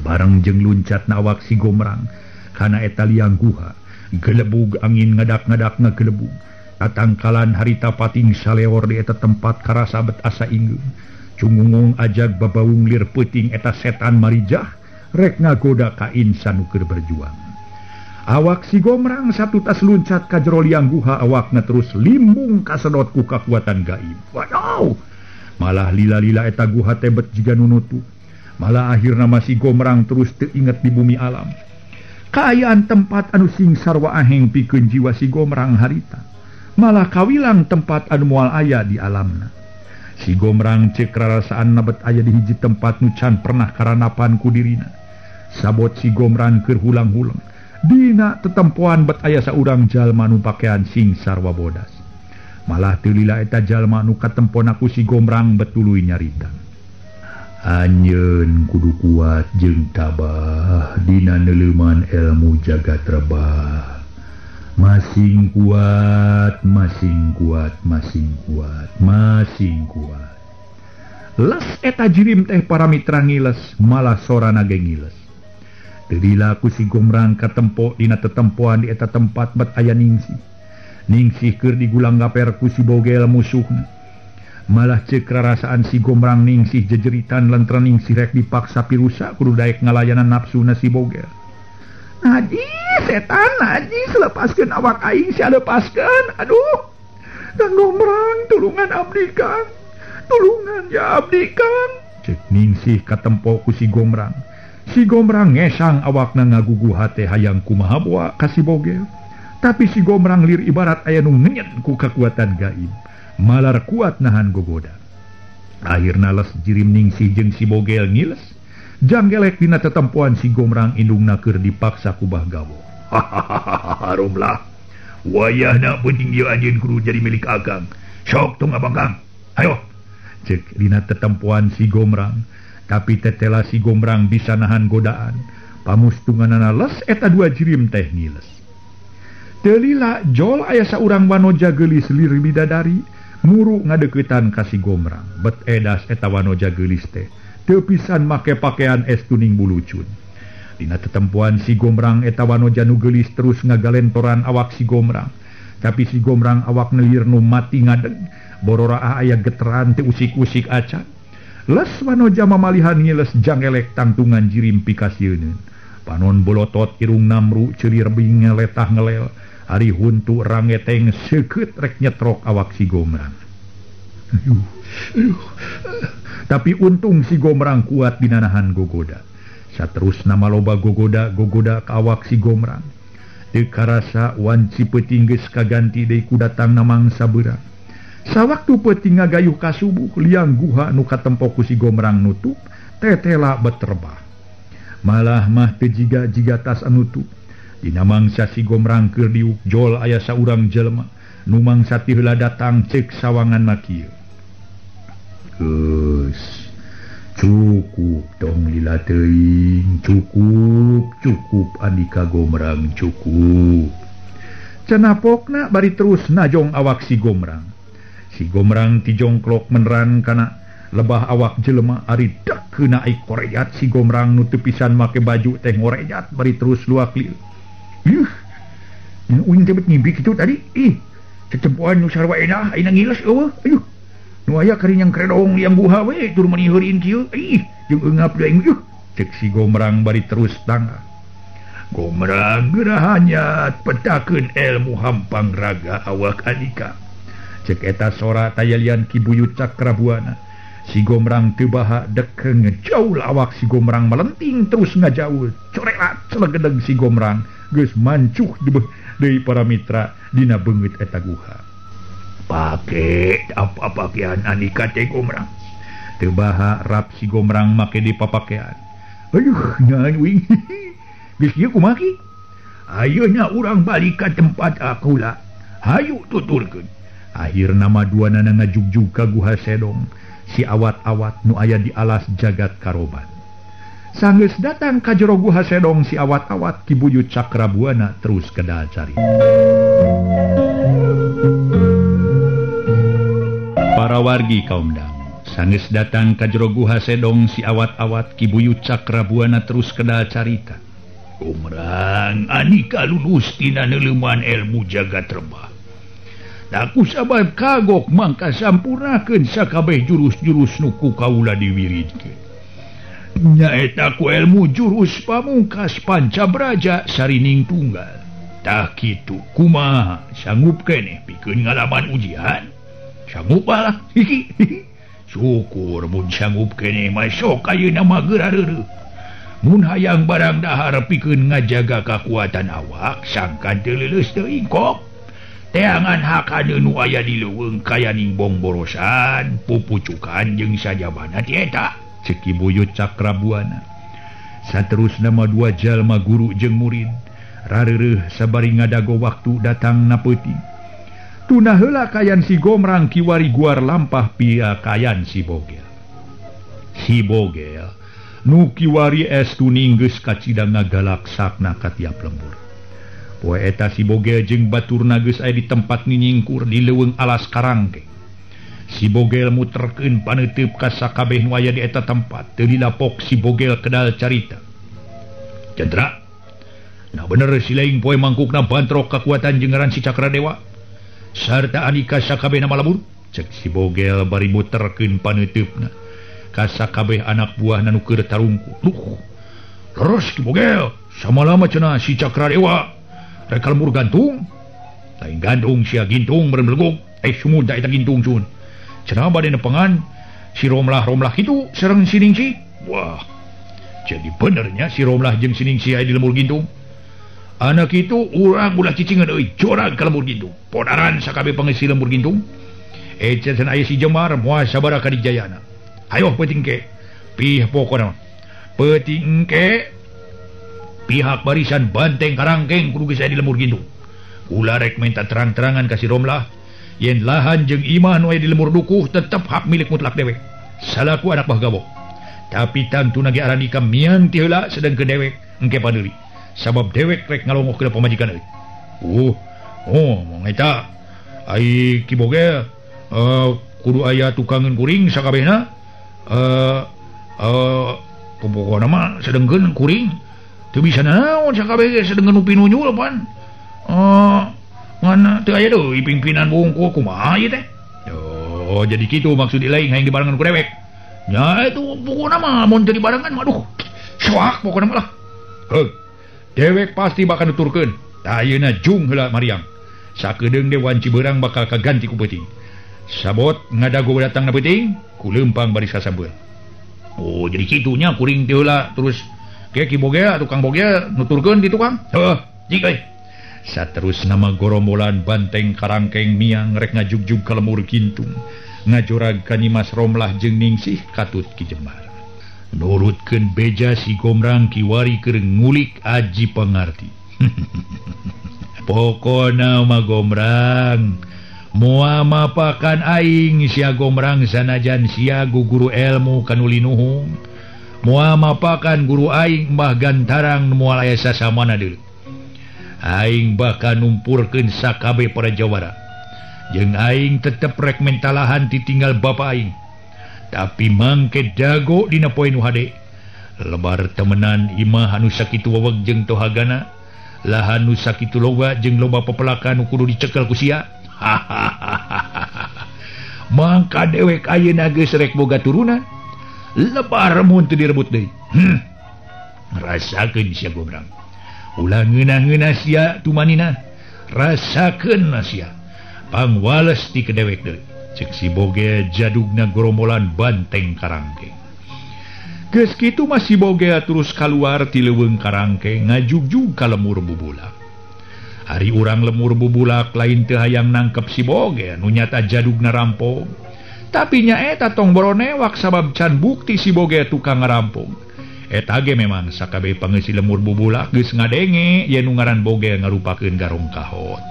Bareng jeung luncat na awak si Gombrang kana eta liang guha, gelebug angin ngadak-ngadak ngagelebug. Tatangkalan harita pating saleor di eta tempat karasa bet asa inggeung. Cungungung ajag babaung lir peuting eta setan marijah rek ngagoda ka insan nu keur berjuang. Awak si Gombrang satutas luncat ka jero liang guha, awakna terus limbung kasedot ku kakuatan gaib. Waduh! Malah lila-lila eta guha teh bet jiga nu nutup. Malah akhirna masih Gombrang terus teu inget di bumi alam. Kaayaan tempat anu sing sarwa aheng pikeun jiwa si Gombrang harita. Malah kawilang tempat anu moal aya di alamna. Si Gombrang ceuk rarasaan bet aya di hiji tempat nu can pernah karanapan ku dirina. Sabot si Gombrang keur hulang-huleng. Dina tetempoan bet aya saurang jalma nu pakean sing sarwa bodas. Malah teu lila eta jalma nu katempona ku si Gombrang betuluy nyarita. Anjeun kudu kuat jeung tabah dina neuleuman ilmu jagat rebah. Masing kuat, masing kuat, masing kuat, masing kuat. Les eta jirim teh para mitra ngiles, malah sorana ge ngiles. Teu lila ku si Gombrang katempo dina tetempoan di eta tempat bet aya Ningsih. Ningsih keur digulang gaper ku si Bogel musuhna. Malah ceuk rarasaan si Gombrang Ningsih jejeritan lantaran Ningsih rek dipaksa pirusa kudu daek ngalayanan nafsuna si Bogel. Najis setan, najis lepaskeun awak aing sia lepaskeun. Aduh. Kang Gombrang tulungan abdi Kang. Tulungan ya abdi Kang. Ceuk Ningsih katempo ku si Gombrang. Si Gombrang ngesang awakna ngagugu hate hayang kumaha boa ka si Bogel. Tapi si Gombrang lir ibarat aya nu ngenyet ku kakuatan gaib. Malar kuat nahan gogoda. Akhirna les jirim Ningsih jeung si Bogel ngiles. Janggelek dina tetempoan si Gombrang indungna keur dipaksa ku Bah Gawo. Hahaha, romlah. Wayahna penting ieu anjeun kudu jadi milik akang. Sok tong abang Kang. Hayo. Ceuk dina tetempoan si Gombrang. Tapi tetela si Gombrang bisa nahan godaan. Pamustunganana les eta dua jirim teh ngiles. Teu lila jol aya saurang wanoja geulis lir bidadari muru ngadeuketan ka si Gombrang. Bet edas eta wanoja geulis teh teu pisan make pakaian es tuning bulucun. Dina tetempoan si Gombrang eta wanoja nu geulis terus ngagalentoran awak si Gombrang. Tapi si Gombrang awak nelir nu mati ngadeg. Bororaah aya geteran teu usik-usik acan. Les wanoja mamalihan ngiles jangelek tangtungan jirim pikasieuneun. Panon bolotot irung namru ceuri rebing letah ngelel. Ari huntu rangeteng seukeut rek nyetrok awak si Gombrang. Aduh, aduh. Tapi untung si Gombrang kuat dina nahan gogoda. Saterusna maloba gogoda-gogoda ka awak si Gombrang. Teu karasa wanci peuting geus kaganti deui ku datangna mangsa beurang. Sawaktu peuting ngagayuh ka subuh, liang guha nu katempo ku si Gombrang nutup, tetela beterbah. Malah mah teu jiga-jiga tas anutup. Dina mangsa si Gombrang keur diuk jol aya saurang jelema nu mangsa ti heula datang ceuk sawangan mah kieu. Geus cukup tong lila teuing, cukup cukup Andika Gombrang cukup. Cenah pokna bari terus najong awak si Gomrang. Si Gomrang tijongklok meneran kana lebah awak jelema ari dek keuna ai korejat si Gomrang nu teu pisan make baju teh ngorejat bari terus luak lieu. Yuh. Uing teh bet ngimpi kitu tadi. Ih, cecempoan nu sarua edah ayeuna ngiles eueuh. Ayuh. Nu aya karinyang kredong liang guha we tur meuni heurin kieu. Ih, jeung eungap deui aing. Yuh, cek si Gomrang bari terus tangga. Gomrang geura petakeun ilmu hampang raga awak Andika. Cek eta sora tayalian Ki Buyut Cakrabuana. Si Gomrang teu baha dek ngejaul awak si Gomrang melenting terus ngajaul. Corelat celegedeg si Gomrang geus mancuh deui para mitra dina beungeut eta guha. Pake apa pakean Andika teh Gomrang. Teu baha rap si Gomrang make di papakean. Aduh, nyan uing. Geus ieu kumaha ki? Ayeuna urang balik ka tempat akula. Hayu tuturkeun. Akhirna mah duanana ngajugjug ka guha Sedong. Si awat-awat nu aya di alas jagat karoban. Sanggeus datang ka jero guha Sedong si awat-awat Ki Buyut Cakrabuana terus kedal carita. Para wargi kaum dangu, sanggeus datang ka jero guha Sedong si awat-awat Ki Buyut Cakrabuana terus kedal carita. Gomrang Andika lulus tina neuleuman ilmu jagat rebah. Aku sabab kagok mangka sampurnakeun sakabeh jurus-jurus nu ku kaula diwiridkeun. Nyaeta ku ilmu jurus pamungkas Pancabraja Sarining Tunggal. Tah kitu kumaha sanggup keneh pikeun ngalaman ujian? Sanggup lah. Syukur mun sanggup keneh mah sok ayeuna mah geura reureuh. Mun hayang barang dahar pikeun ngajaga kakuatan awak sangkan teu leuleus teuing kok. Teangan hakana nu aya di leuweung kayaning bongborosan, pupucukan jeung sajabana ti eta. Cek Ki Buyut Cakrabuana. Saterusna mah dua jalma guru jeung murid rareureuh sabari ngadago waktu datang na peuting. Tuna heula kayan si Gomrang kiwari guar lampah pia kayan si Bogel. Si Bogel nu kiwari estu ninggeus kacida ngagalaksakna ka tiap lembur. Poe eta si Bogel jeung baturna geus aya di tempat ninyingkur di leuweung alas Karangkeng. Si Bogel muterkeun paneuteub ka sakabeh nu aya di eta tempat. Teu dilapok si Bogel kedal carita. Chandra, nah bener si laing poe mangkukna bantrok kakuatan jeung ngaran si Cakradewa sarta Andika sakabehna malebur. Cek si Bogel bari muterkeun paneuteubna ka sakabeh anak buahna nu keur tarungku. Duh, leres Ki Bogel, samalama cenah si Cakradewa rek lemur gantung, lain gantung sia gintung meureun belegug, sumud da eta gintung cun. Cenah bade nepengan si Romlah-romlah kitu sareng si Ningsih. Wah, jadi benernya si Romlah jeung si Ningsih aya di lemur gintung. Anak itu urang ulah cicingeun euy, jorag ka lemur gintung. Podaran sakabeh pangeusi lemur gintung. Cenah aya si Jemar moal sabaraha ka dijayana. Hayoh peuting ke. Pih pokona. Peuting ke. Pihak barisan Banteng Karangkeng kudu geus aya di lemur gintung. Kula rek minta terang-terangan ka si Romlah yen lahan jeung imah nu aya di lemur dukuh tetep hak milik mutlak dewek salaku anak bah gabok. Tapi tangtuna ge Arandika miang ti heula sedengkeun dewek engke padeuli. Sabab dewek rek ngalongoh ka pamajikan euy. Oh, mong eta ai Ki Bogel kudu aya tukangeun kuring sakabehna pokona mah sedengkeun kuring teu bisa naon sakabeh ge sedengkeun nu pinunyul pan. Mana teu aya deui pimpinan bungkul kumaha ieu teh? Oh, jadi kitu maksud lain hayang dibarengan ku dewek. Nya itu pokona mah mun teu dibarengan mah aduh. Soak pokona mah lah. Heuh. Dewek pasti bakal nuturkeun. Tah ayeuna jung heula mariang. Sakedeung dewan Ciberang bakal kaganti ku peuting. Sabot ngadago datang na peuting, ku leumpang baris kasambeul. Oh, jadi kitunya kuring teh heula terus ke Ki Bogel tukang Bogel nuturkeun di tukang. Heuh, jik euy. Saterus nama gorombolan Banteng Karangkeng miang rek ngajugjug ka lemur gintung. Ngajorag ka Nyimas Romlah jeung Ningsih katut Ki Jembar. Nurutkeun beja si Gomrang kiwari keur ngulik aji pangarti. Pokona mah Gomrang moal mapakan aing sia Gomrang sanajan sia guguru ilmu kanu linuhung. Moal mapakan guru aing Mbah Gantarang moal aya sasamana deui. Aing bakal numpurkeun sakabeh para jawara. Jeung aing tetep rek mentalahan ditinggal bapa aing. Tapi mangke dago dina poe nu hade. Lebar temenan imah anu sakitu weweg jeung tohagana, lahan nu sakitu loba jeung loba pepelakan nu kudu dicekel ku sia. Mangka dewek ayeuna geus rek boga turunan. Lebar mun teu direbut deui. Rasakeun sia gombrang. Ulah ngeunah-ngeunah sia tumanina. Rasakeun sia. Pangwales ti kedewek deui. Cek si Bogel jadugna gorombolan banteng karangkeng. Geus kitu mah si Bogel terus kaluar ti leuweung karangkeng ngajugjug ka lemur bubulak. Ari urang lemur bubulak lain teu hayang nangkep si Bogel nu nyata jadugna rampong. Tapi nyaeta tong boronewak sabab can bukti si Bogel tukang ngarampong. Eta ge memang sakabeh pangeusi lemur bubulak geus ngadenge yen nu ngaran Bogel ngarupakeun garong kahot.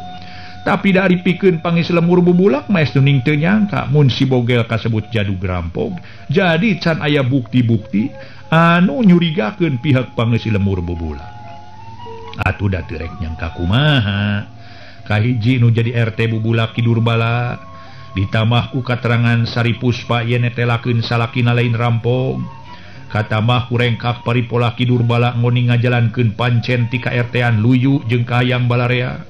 Tapi dari pikeun pangis lemur bubulak mah geus ning teu nyangka mun si Bogel kasebut jadug rampog. Jadi can aya bukti-bukti anu nyurigakeun pihak pangeusi lemur bubulak. Atuh da teu rek nyangka kumaha. Kahiji nu jadi RT bubulak Ki Durbala ditambah ku katerangan Sari Puspa yen netelakeun salakina lain rampog. Katamah kurengkak paripola Ki Durbala ngoni ngajalankeun pancen ti ka-RT-an luyu jeung kahayang balarea.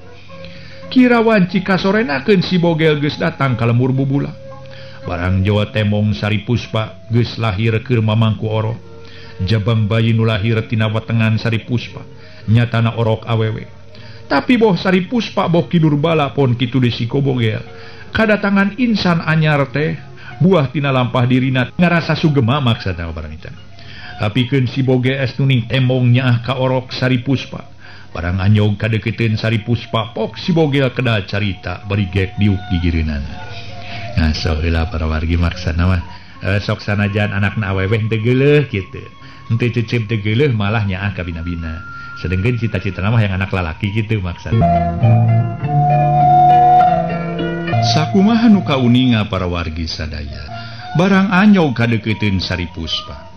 Kira wanci kasorenakeun si Bogel geus datang ka lemur bubulak. Barang Jawa temong Sari Puspa geus lahir keur mamangku orok. Jabang bayi nu lahir tina wetengan Sari Puspa nyatana orok awewe. Tapi boh Sari Puspa boh Ki Durbala pon kitu deui si Bogel. Kadatangan insan anyar teh buah tina lampah dirina ngarasa sugema maksana barang itu. Apikeun si Bogel es nuning temong nyaah ka orok Sari Puspa. Barang anyog kadeukeuteun Sari Puspa pok si Bogel kedal carita bari gek diuk gigireunana. Nah so heula para wargi maksana mah sok sanajan anakna awewe henteu geuleuh kitu. Henteu cecep teu geuleuh malah nyaah ka bina-bina. Sedengkeun cita-citana mah yang anak lalaki kitu maksana. Sakumaha nu kauninga para wargi sadaya. Barang anyog kadeukeuteuun Sari Puspa.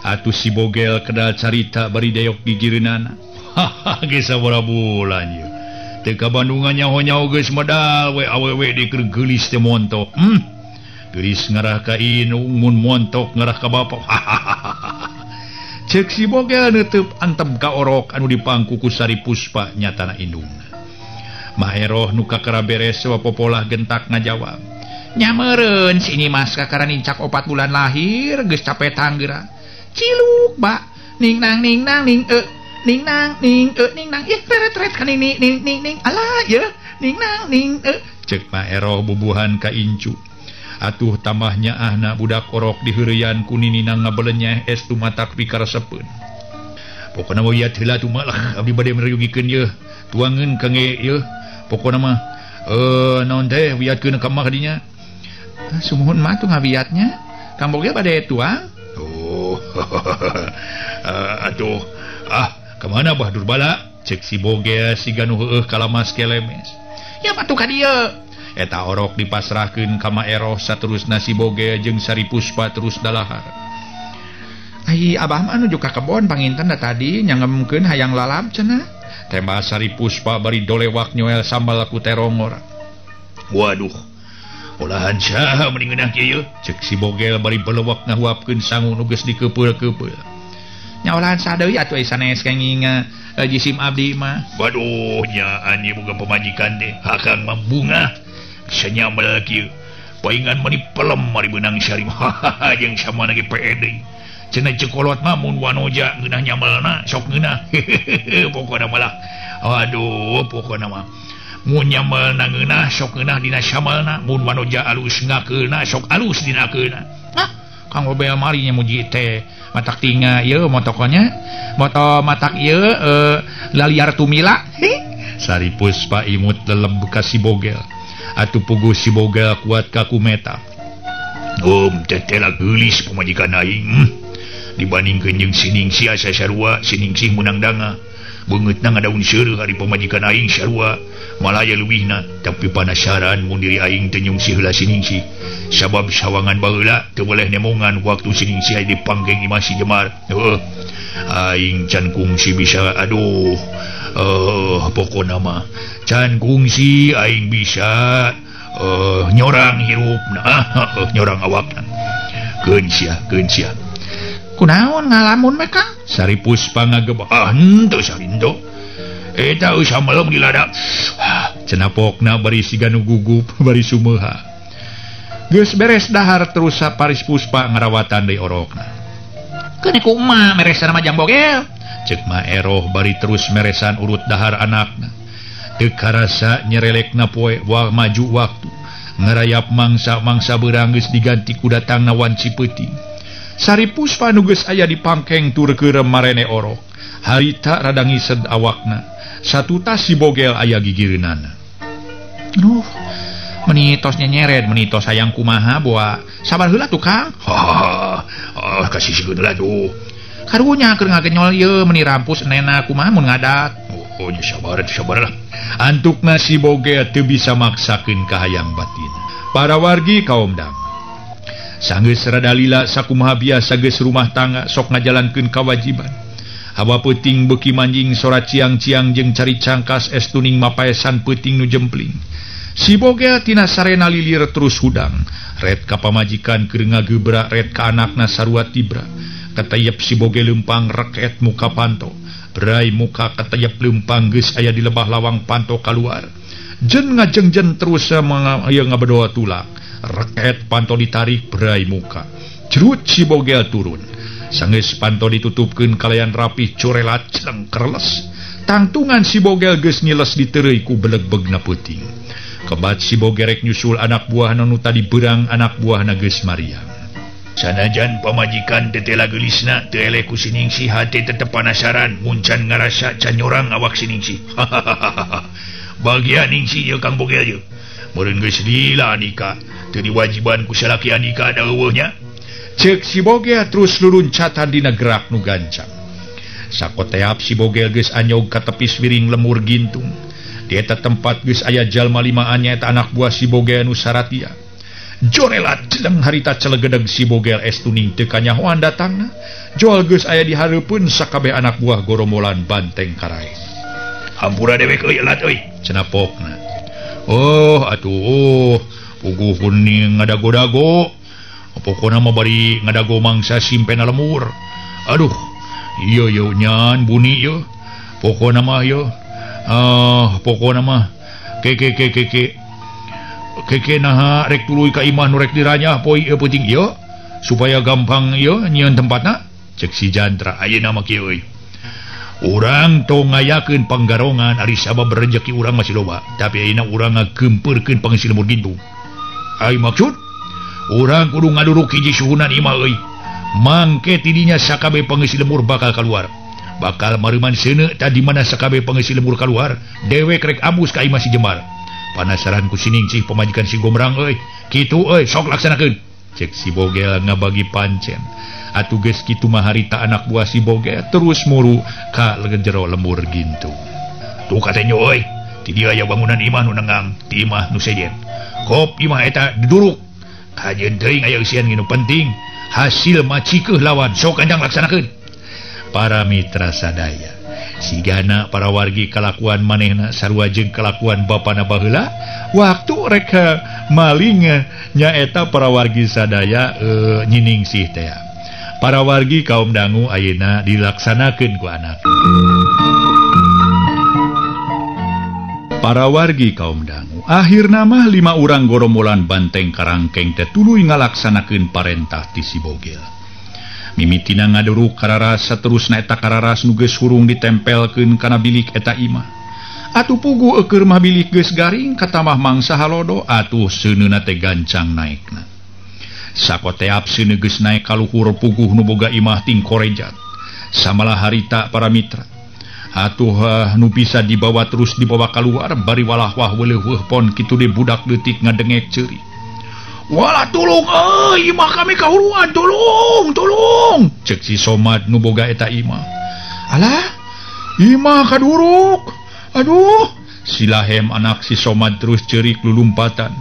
Atuh si Bogel kedal carita bari deyok gigireunana. Haha geus sabaraha bulan ieu. Teu ka Bandungan nyaho-nyaho geus medal we awewe di keur geulis teh montok. Geulis ngarah ka indung mun montok ngarah ka bapak. Ceuk si Bogel neuteub antem ka orok anu dipangku ku Sari Puspa nyatana indungna. Maeroh nu kakara beres popolah gentak ngajawab. Nyameureun si ini mas kakara nincak 4 bulan lahir geus capek tanggeura. Ciluk ba ning nang ning nang ning e ning nang ning e ning nang ih teret teret kan ini ning ning ning alah ye ning nang ning e. Cek Maeroh bubuhan ka incu. Atuh tambahnya ahna budak orok diheureyan ku ninina ngabelenyeh es tumatak pikaresepeun. Pokona mah wiat heula tuh malah abdi bade meruyugikeun yeuh tuangeun kangge yeuh. Pokona mah naon teh wiatkeun ka mah dinya. Sumuhun mah tuh ngawiatnya. Kang Bogel bade tuang. Oh. Aduh. Ah, kemana Bah Durbala? Cek si Bogel siga nu heueuh kalamas kelemes. Ya patuh ka dieu. Eta orok dipasrahkeun ka Maeroh saterusna si Bogel jeung Sari Puspa terus dalahar. Ai abah mah nuju ka kebon panginten da tadi nyangemkeun hayang lalap cenah. Tema Sari Puspa bari dolewak nyoel sambal ku terongor. Waduh. Olahan saha meni ngeunah kieu? Cek si Bogel bari belewak ngahuapkeun sangu nu geus dikepeul-kepeul. Nya olahan saha deui atuh sanes kenging jisim abdi mah. Waduh, nyaan ieu boga pamajikan teh. Hakang mah bungah. Sanyamel kieu. Paingan meni pelem mari beunang syari. Hahaha jeung samana ge PE deui. Cenah cekolot mah mun wanoja ngeunah nyamelna sok ngeunah. Pokona malah. Aduh, pokona mah. Mun nyamelna ngeunah sok ngeunah dina samelna, mun wanoja alus ngakeulna sok alus dina akeulna. Hah, Kang Bogel mari nya muji teh. Matak tinga ieu motokonya. Moto matak ieu laliar tumila. Sari Puspa imut leleb ka si Bogel. Atuh puguh si Bogel kuat ka kumeta. Tetela geulis pamajikan aing. Dibandingkeun jeung siningsih asa sarua, siningsih meunang danga. Beungeutna ngadaun seureuh ari pamajikan aing sarua. Malah aya leuwihna, tapi panasaran mun diri aing teu nyungsih heula siningsih. Sabab sawangan baheula teu boleh nemongan waktu siningsih aya dipanggeng imah si Jemar. Heueuh. Aing can kungsi bisa aduh. Pokona mah can kungsi aing bisa nyorang hirupna, nyorang awakna. Keun sia, keun sia. Kunaon ngalamun we Kang? Sari Puspa ngagebah. Ah, henteu sarindo. Eta geus samelem di ladang. Cenah pokna bari siga nu gugup bari sumeuha. Geus beres dahar terus Paris Puspa ngarawatan deui orokna. Keun ku emak meresan mah jang bogel. Ceuk Ma Eroh bari terus meresan urut dahar anakna. Teu karasa nyerelekna poe wah maju waktu. Ngarayap mangsa-mangsa beurang geus diganti ku datangna wanci peuting. Sari Puspa nu geus aya di pangkeng tur keurem marene orok. Harita rada ngised awakna. Satutas si bogel aya gigireunana. Duh, meni tos nyenyeret, meni tos hayang kumaha boa. Sabar heula tuh Kang. Ah, kasih sieun heula tuh. Karunya keur ngagenyol ieu meni rampus nena kumaha mun ngadat. Oh, nya sabar, sabar lah. Antukna si bogel teu bisa maksakeun kahayang batin. Para wargi kaum dang. Sanggeus rada lila sakumaha biasa geus rumah tangga sok ngajalankeun kawajiban. Hawa peuting beuki manjing sora ciang-ciang jeung cari cangkas es tuning mapaesan peuting nu jempling. Si bogel tina sarena lilir terus hudang. Ret ka pamajikan keur ngagebra, ret ka anakna sarua tibra. Katayep si bogel leumpang reket muka panto. Berai muka katayep leumpang geus aya di lebah lawang panto kaluar. Jen ngajengjen terus ieu ngabedoa tulak. Reket panto ditarik berai muka. Jerut si bogel turun. Sanggeus panto ditutupkeun kalayan rapih corelat celeng kerles. Tangtungan si bogel geus ngiles diteureuy ku belegbegna peuting. Kebat si bogel rek nyusul anak buahna nu tadi beurang anak buahna geus mariang. Sanajan pamajikan teu tela geulisna teu eleh ku si Ningsih hate tetep panasaran mun can ngarasa can nyorang awak si Ningsih. Bagian Ningsih jeung Kang Bogel jeung. Meureun geus lila nikah teu diwajiban ku salaki nikah da eueuh nya. Ceuk si bogel terus luluncatan dina gerak nu gancang. Sakoteap si bogel geus anyog ka tepis wiring lemur gintung. Di eta tempat geus aya jalma limaan nyaeta anak buah si bogel nu saratia. Jorelat jeleng harita celegedeg si bogel es tuning teu kanyahoan datangna. Joal geus aya di hareupeun sakabeh anak buah gorombolan banteng karae. Hampura dewek euy lat euy cenah pokna. Oh atuh puguh kuning ngadago-dago. Pokona mah bari ngadago mangsa simpena lemur. Aduh, ieu ieu nyan buni ieu. Pokona mah ieu. Pokona mah ke ke ke ke ke. Keke naha rek tuluy ka imah nu rek diranyah poe ieu peuting ieu supaya gampang ieu nyieun tempatna. Ceuk si Jantra ayeuna mah kieu euy. Urang tong ngayakeun panggarongan ari sabab rejeki urang masih loba, tapi ayeuna urang ngagempeurkeun pangisi lemur gintung. Ai maksud urang kudu ngaduruk hiji suhunan imah euy. Mangke tidinya sakabeh pangisi lemur bakal kaluar. Bakal mareuman seuneu tadi mana sakabeh pangisi lemur kaluar, dewek rek ambus ka imah si Jembar. Panasaran ku si Ningsih pamajikan si Gomrang euy. Kitu euy sok laksanakeun. Cek si bogel ngabagi pancen. Atuh geus kitu mah harita anak buah si bogel terus muru ka jero lemur gintung. Tuh katenyo euy, ti dieu aya bangunan imah nu nengang, ti imah nu sejen. Kop imah eta diduruk. Kajeun teuing aya eusian nu penting, hasil macikeuh lawan sok kanjang laksanakeun. Para mitra sadaya, sigana para wargi kalakuan manehna sarua jeung kalakuan bapana baheula waktu rek maling nyaeta para wargi sadaya nyiningsih teh. Para wargi kaum dangu ayeuna dilaksanakeun ku anak. Para wargi kaum dangu akhirna mah 5 urang gorombolan banteng karangkeng teh tuluy ngalaksanakeun parentah ti si bogel. Mimitina ngaduruk kararas saterusna eta kararas nu geus hurung ditempelkeun kana bilik eta imah. Atuh puguh eueur mah bilik geus garing katamah mangsa halodo atuh seuneuna teh gancang naekna. Sakoteap seuneu geus naek ka luhur puguh nu boga imah ting korejat. Samalah harita para mitra. Atuh nu bisa dibawa terus dibawa keluar bari walah wah weuleuh pon kitu de budak leutik ngadengek ceurik. Walah tolong euy imah kami kahuruan tolong tolong cek si Somad nu boga eta imah. Alah imah kaduruk aduh silahem anak si Somad terus ceurik lulumpatan.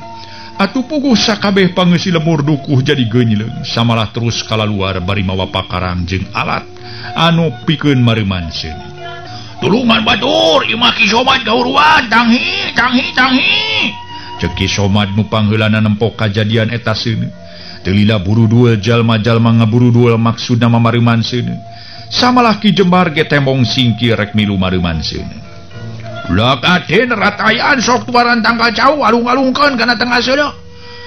Atuh puguh sakabeh pangeusi lemur dukuh jadi geunyileung samalah terus kalaluar bari mawa pakarang jeung alat anu pikeun mareuman seuneu. Tulungan batur imah Ki Somad kahuruan tanghi tanghi tanghi. Cek Ki Somad nu pangheulana nempok kajadian eta seuneu. Teu lila buru duel jalma-jalma ngaburu duel maksudna mamareuman seuneu. Samalah Ki Jembar ge tembong singkir rek milu mareuman seuneu. Lak aden ratayan sok tuaran tangkal cau alung-alungkeun kana tengah seuneu.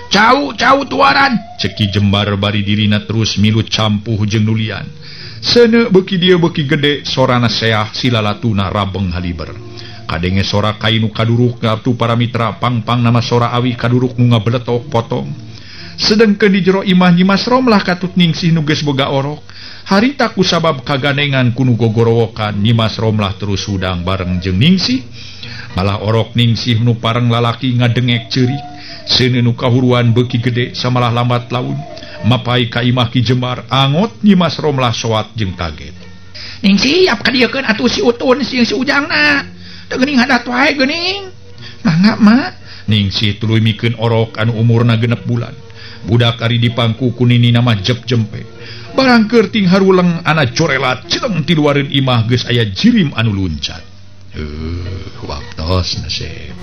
Cau cau tuaran. Cek Ki Jembar bari dirina terus milu campuh jeung nulian. Seuneu beuki dieu beuki gede sorana seah silalatuna rabeng haliber. Kadenge sora kai nu kaduruk ngabtu para mitra pangpang nama sora awi kaduruk nu ngabeletok potong. Sedengkeun di jero imah Nyimas Romlah katut Ningsih nu geus boga orok. Harita ku sabab kaganengan ku nu gogorowokan Nyimas Romlah terus hudang bareng jeung Ningsih. Malah orok Ningsih nu pareng lalaki ngadengek ceurik. Seuneu nu kahuruan beuki gede samalah lambat laun. Mapai ka imah Ki Jembar angot Nyimas Romlah soat jeung kaget. Ningsih ap kadiekeun atuh si Utun si Ujangna. Teu geuning hadat wae geuning. Mangga mak. Ningsih tuluy mikeun orok anu umurna 6 bulan. Budak ari dipangku ku ninina mah jep jempe. Barang kerting haruleng ana corelat celeng ti luareun imah geus aya jirim anu luncat. Waktos nasib.